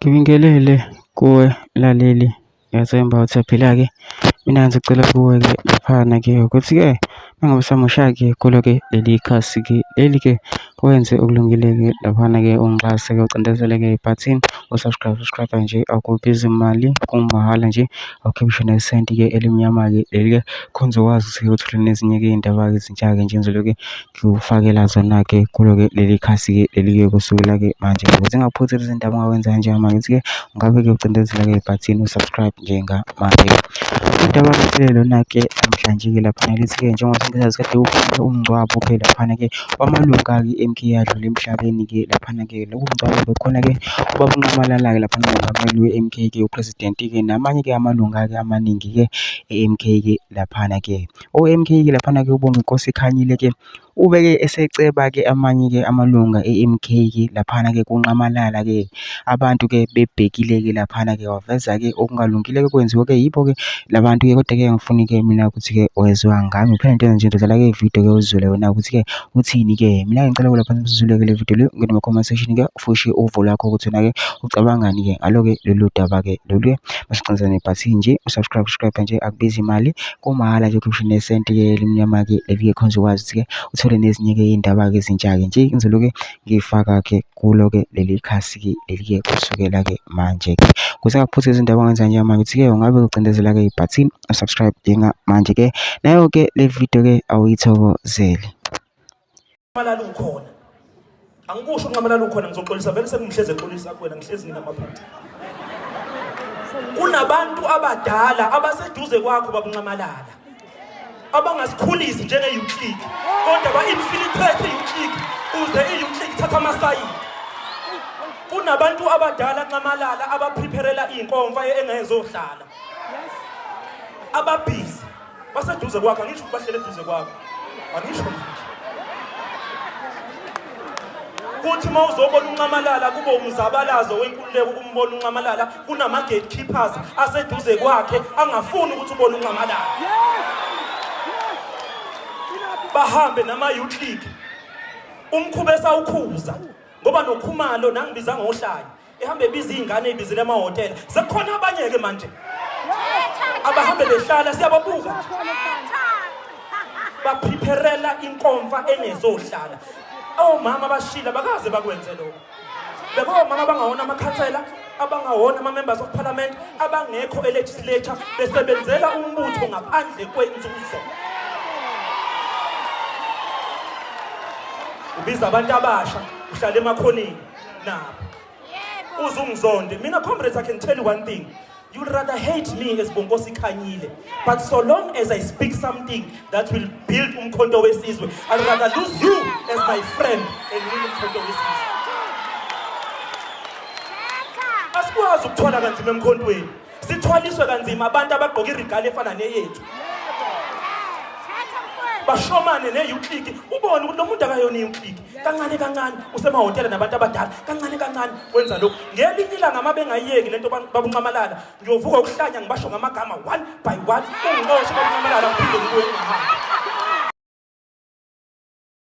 Ngibingelele kuwe mlaleli, ngiyathemba uthaphila-ke. Mina ngizocela kuwe-ke laphana-ke ukuthi-ke mangabe usamusha-ke kulo-ke leli khasi-ke leli-ke wenze okulungile-ke laphana-ke ungixhase-ke ucindezele-ke ibhathini subscribe nje, akubizi imali, kumahhala nje, awukhiphi nesenti-ke elimnyama-ke leli-ke khona uzokwazi ukuthi uthole nezinye-ke iy'ndaba-ke ezintsha-ke nje engizobe-ke ngiwufakela zona-ke kulo-ke leli khasi-ke leli-ke kusukela-ke manje ukuze ungaphuthi lezi ndaba ongawenza kanjani ukuthi-ke ungabe-ke ucindezela-ke ibhathini usubscribe njengamanje. Indaba lona-ke namhlanje-ke laphana lithi-ke njengoba sengizazi kade ukhona umngcwabo phela laphana-ke wamalunga-ke MK adlule emhlabeni-ke laphana-ke lowo mngcwabo bekhona-ke ubaba uNcamalala-ke laphana umongameli we-MK-ke upresidenti-ke namanye-ke amalunga-ke amaningi-ke e-MK-ke laphana-ke o-MK-ke laphana-ke ubonga inkosi Khanyile-ke ube-ke eseceba-ke amanye-ke amalunga e-MK-ke laphana-ke kuNcamalala-ke abantu-ke bebhekile-ke laphana-ke waveza-ke okungalungile-ke kwenziwe-ke yibo-ke labantu-ke kodwa-ke ngifuni-ke mina ukuthi-ke wezwa ngami uphela into nje dlala-ke ividiyo-ke uzwele wena ukuthi-ke uthini-ke. Mina ngicela lapha sizwele-ke le video le ngene ma-comment section-ke ufushe uvo lakho ukuthi wena-ke ucabangani-ke ngalo-ke lolu daba-ke lolu-ke masicinizane nebhathini nje usubscribe nje akubizi imali, kumahhala nje ukhiphe nesenti-ke elimnyama-ke leli-ke khona uzokwazi ukuthi-ke uthole nezinye-ke iy'ndaba-ke ezintsha-ke nje ngizobe-ke ngiyifaka-ke kulo-ke leli khasi-ke leli-ke kusukela-ke manje-ke kuze ngaphuthi izindaba ongenza njengamanje ukuthi-ke ungabe ucindezela-ke ibhathini usubscribe njengamanje-ke nayo-ke le video-ke awuyithokozele. Umalala ukhona. Angikusho uNcamalala ukhona ngizoxolisa vele sengihleze exolisa kuwena ngihlezi nginamaphutha. Kunabantu abadala abaseduze kwakho baba uNcamalala. Abangasikhulisi njenge-youth league kodwa ba-infiltrate i-youth league uze i-youth league thatha amasayini. Kunabantu abadala Ncamalala abaprepherela iy'nkomfa engezohlala. Ababhizi baseduze kwakho, angisho ukuthi bahlele eduze kwakho, angisho manje. Kuthi uma uzobona uNcamalala kube umzabalazo wenkululeko umbona uNcamalala kunama-gatekeepers aseduze kwakhe angafuni ukuthi ubone uNcamalala. Bahambe nama-youth league umkhuba esawukhuza ngoba noKhumalo nangibiza ngohlanya ehambe ebiza iy'ngane ey'bizile emahhotela sekukhona abanye-ke manje abahambe behlala siyababuka baprepherela inkomfa enezohlala. Omama abashila bakaze bakwenze lokho. Bekomama abangawona amakhansela, abangawona ama-members of parliament, abangekho e-legislature besebenzela umbutho ngaphandle kwenzuzo. Ubiza abantu abasha uhlala emakhoneni nabo uzungizonde. Mina comrades, I can tell you one thing. You'd rather hate me as Bonkosi Khanyile, but so long as I speak something that will build umkhonto wesizwe, I'd rather lose you as my friend and win umkhonto wesizwe. Asikwazi ukuthwala kanzima emkhontweni. Sithwaliswe kanzima abantu abagqoka irigala efana neyethu. Bashomane ne-youth league ubone ukuthi lo muntu akayona i-youth league. Kancane kancane usemahhotela nabantu abadala, kancane kancane wenza lokhu. Ngelinye ilanga uma bengayiyeki lento baba uNcamalala ngiyovuka ukuhlanya ngibasho ngamagama one by one. Ungixoshe baba uNcamalala ngiphinde ngibuye ngahamba.